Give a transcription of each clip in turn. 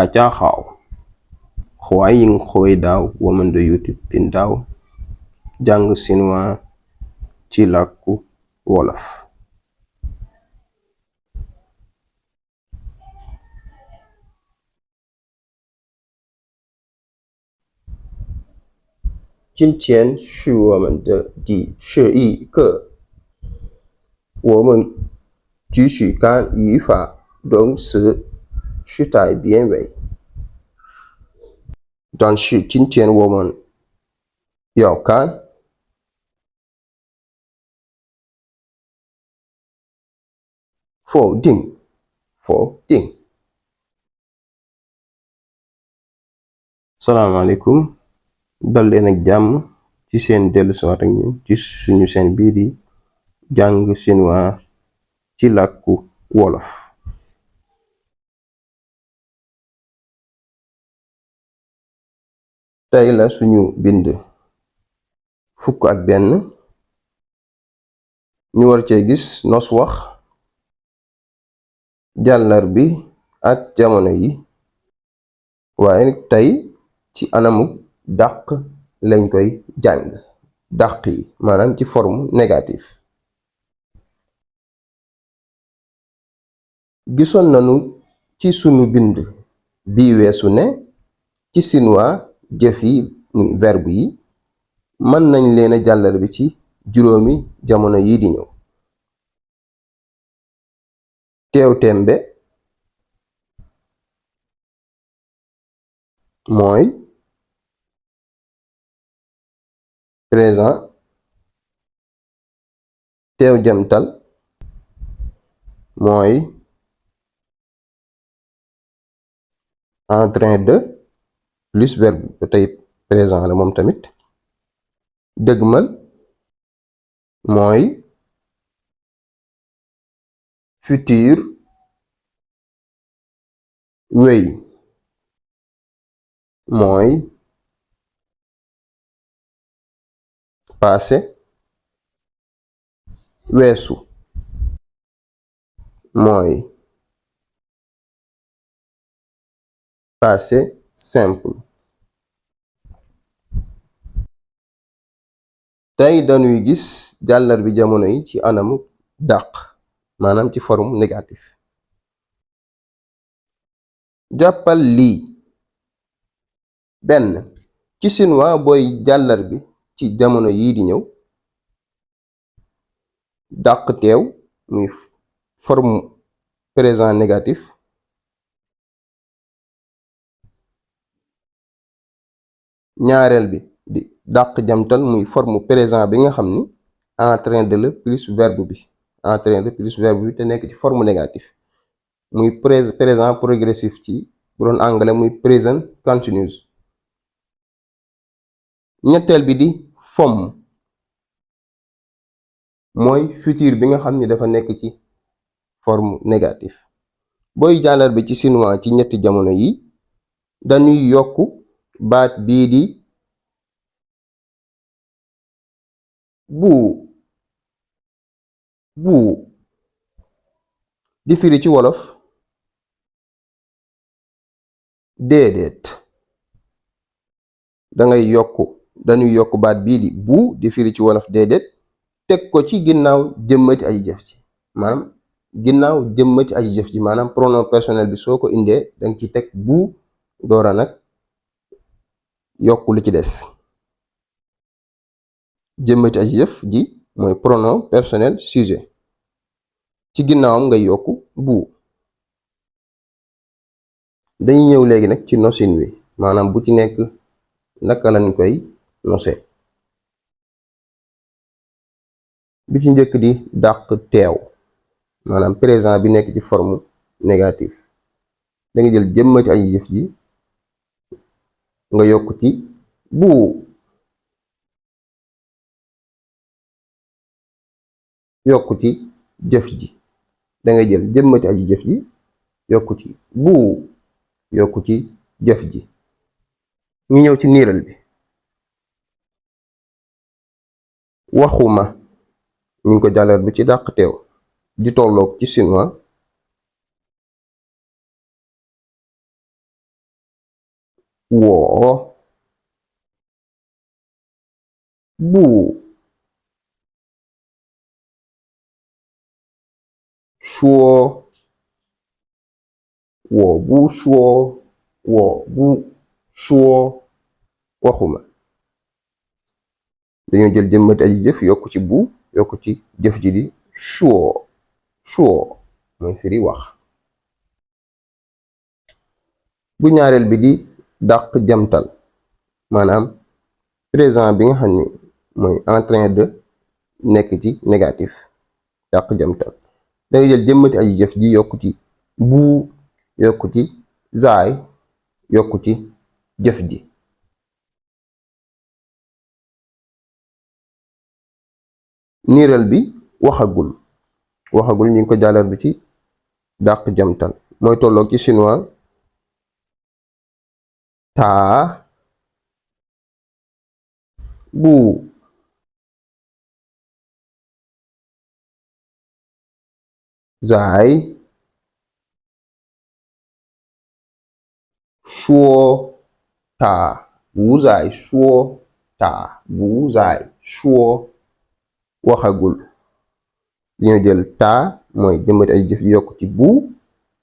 大家好，欢迎回到我们的 YouTube 频道讲新话ci làkku wolof。今天是我们的第11课，我们继续看语法动词时态变位。但是今天我们要看否定。salaamaaleykum, dal leen ak jàmm ci seen dellusiwaat ak ñun ci suñu seen bii di jàng chinois ci làkku wolof. tey la suñu bind fukk ak benn, ñu war cee gis nos wax, jàllar bi ak jamono yi, waaye tey ci anamu dàq lañ koy jàng. dàq yi maanaam ci forme négative. gisoon nañu ci sunu bind bi weesu ne ci chinois jëf yi muy verbe yi mën nañ leen a jàllar bi ci juróomi jamono yi di ñëw: teew tembe mooy présent, teew jamtal mooy en train de plus verbe ba tey présent la moom tamit. dëgmal mooy futur. wéy mooy passé. weesu mooy passé simple. tey dañuy gis jàllar bi jamono yi ci anamu dàq maanaam ci forme négatif. jàppal lii: benn, ci chinois booy jàllar bi ci jamono yii di ñëw dàq teew muy forme présent négatif. ñaareel bi di dàq jamtal muy forme présent bi nga xam ni en train de la plus verbe bi te nekk ci forme négatif muy présent progressif ci bu doon anglais muy present continuous. ñetteel bi di forme mooy futur bi nga xam ni dafa nekk ci forme négatif. booy jàllar bi ci chinois ci ñetti jamono yi dañuy yokk baat bii di bu di firi ci wolof déedéet. dañuy yokk baat bii di bu di firi ci wolof déedéet teg ko ci ginnaaw jëmmati aji jëf ji maanaam pronom personnel bi soo ko indee danga ci teg bu doora nag yokk lu ci des. jëmmati aji jëf ji mooy pronom personnel sujet, ci ginnaawam ngay yokk bu. dañuy ñëw léegi nag ci nosin wi, maanaam bu ci nekk naka lañ koy nose. bi ci njëkk di dàq teew maanaam présent bi nekk ci forme négative. da nga jël jëmmati aji jëf ji nga yokk ci bu. yokk ci jëf ji da ngay jël jëmmati aji jëf ji yokk ci bu. yokk ci jëf ji. ñu ñëw ci niiral bi. waxuma ñu ngi ko jàllar bi ci dàq teew di tolloog ci chinois 我不说，我不说，我不说waxuma. dañoo jël jëmmati aji jëf yokk ci bu yokk ci jëf ji di shuo shuo mooy firi wax. bu ñaareel bi di dàq jamtal maanaam présent bi nga xam ni mooy en train de nekk ci négatif dàq jamtal dangay jël jëmmati aji jëf ji yokk ci bu yokk ci zaay yokk ci jëf ji. niiral bi waxagul waxagul ñu ngi ko jàllar bi ci dàq jamtal mooy tolloog ci chinois taa bu zaay shuo taa bu zaay shuo taa bu zaay shuo waxagul. dañoo jël taa mooy jëmmati ay jëf yokk ci bu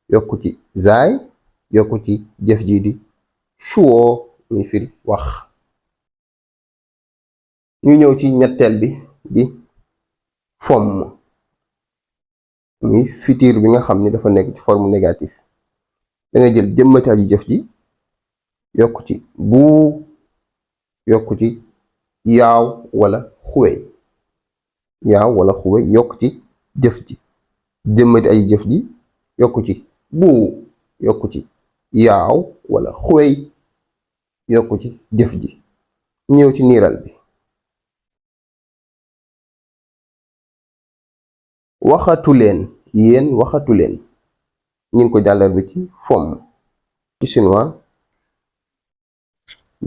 yokk ci zaay yokk ci jëf ji di shuo muy firi wax. ñu ñëw ci ñetteel bi di fomm muy futur bi nga xam ni dafa nekk ci forme négatif dangay jël jëmmati aji jëf ji yokk ci bu yokk ci yaaw wala xuwe yaaw wala xuwe yokk ci jëf ji jëmmati aji jëf ji yokk ci bu yokk ci yaaw wala xuwey yokk ci jëf ji. ñëw ci niiral bi waxatu leen yéen waxatu leen ñu ngi ko jàllar bi ci fomm ci chinois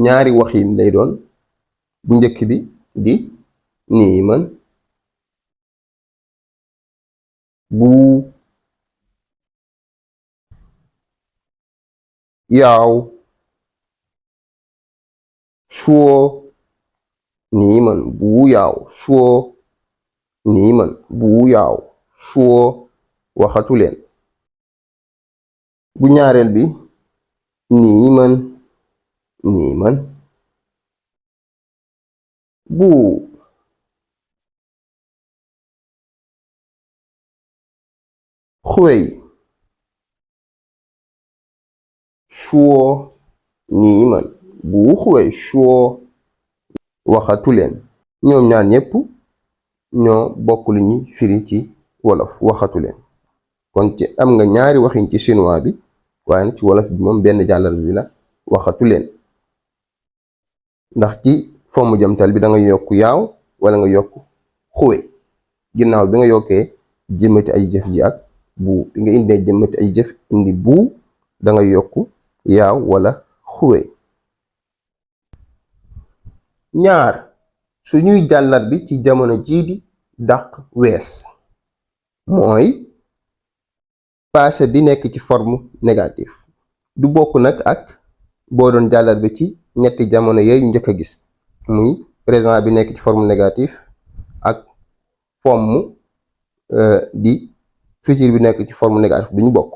ñaari waxin lay doon bu njëkk bi di nii man bu yaaw shuo nii man bu yaaw shuo nii man bu yaaw shuo waxatu leen. bu ñaareel bi nii man bu xuey shuo nii man bu xuey shuo waxatu leen. ñoom ñaar ñépp ñoo bokk lu ñuy firi ci wolof waxatu leen kon ci am nga ñaari waxin ci chinois bi waaye nag ci wolof bi moom benn jàllar bi la waxatu leen ndax ci fomm jamtal bi da nga yokk yaaw wala nga yokk xuwe ginnaaw bi nga yokkee jëmmati ay jëf ji ak bu bi nga indee jëmmati ay jëf indi bu da nga yokk yaaw wala xuwe. ñaar suñuy jàllar bi ci jamono jii di dàq wees mooy passé bi nekk ci forme négatif du bokk nag ak boo doon jàllar bi ci ñetti jamono yooyu njëkk a gis muy présent bi nekk ci forme négatif ak fomm di futur bi nekk ci forme négatif duñu bokk.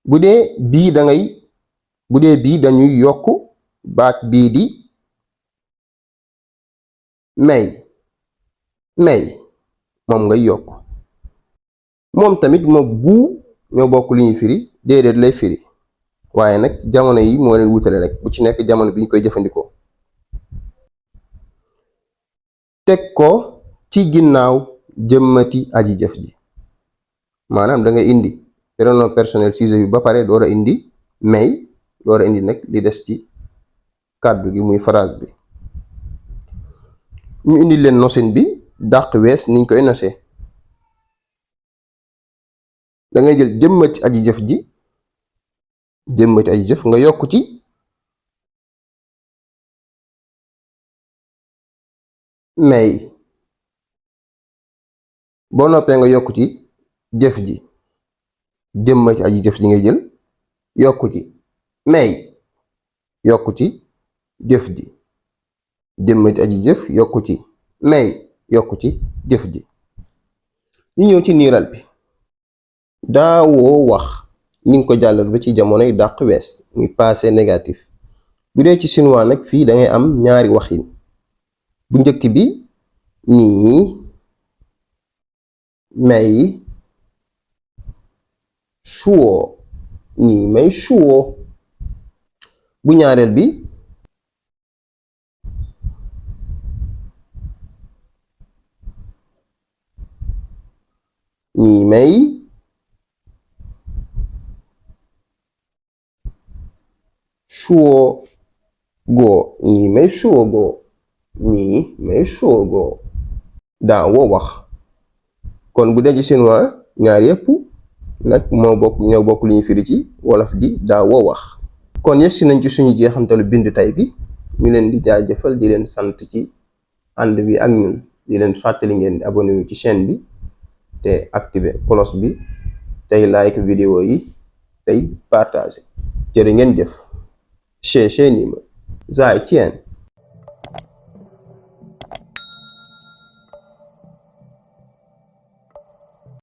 bu dee bii dañuy yokk baat bii di may moom ngay yokk moom tamit moom bu ñoo bokk li ñuy firi déedéet lay firi waaye nag jamono yi moo leen wutale rek bu ci nekk jamono bi ñu koy jëfandikoo. teg ko ci ginnaaw jëmmati aji jëf ji maanaam da ngay indi pronom personnel sujet bi ba pare door a indi may door a indi nag li des ci kàddu gi muy phrase bi. ñu indi leen nosin bi dàq wees niñ koy nosee da ngay jël jëmmati aji jëf ji jëmmati aji jëf nga yokk ci may boo noppee nga yokk ci jëf ji jëmmati aji jëf ji ngay jël yokk ci may yokku ci jëf ji, jëmm ci aji jëf yokku ci may yokku ci jëf ji. ñu ñëw ci niiral bi. daawoo wax ni nga ko jàllal ba ci jamonoy dàq wees muy passé négatif. bu dee ci chinois nag fii da ngay am ñaari waxin. bu njëkk bi nii may shuo, nii may shuo. bu ñaareel bi nii may shuo go, nii may shuo go, nii may shuo go. daawoo wax. kon bu dee ci chinois ñaar yépp nag ñoo bokk lu ñu firi ci wolof di daawoo wax. kon yegsi nañ ci suñu jeexantalu bind tay bi. ñu leen di jaajëfal di leen sant ci ànd bi ak ñun, di leen fàttali ngeen di abonné wu ci chaîne bi te activer cloche bi tey like vidéo yi tey partager. jërë ngeen jëf. 谢谢你们，再见。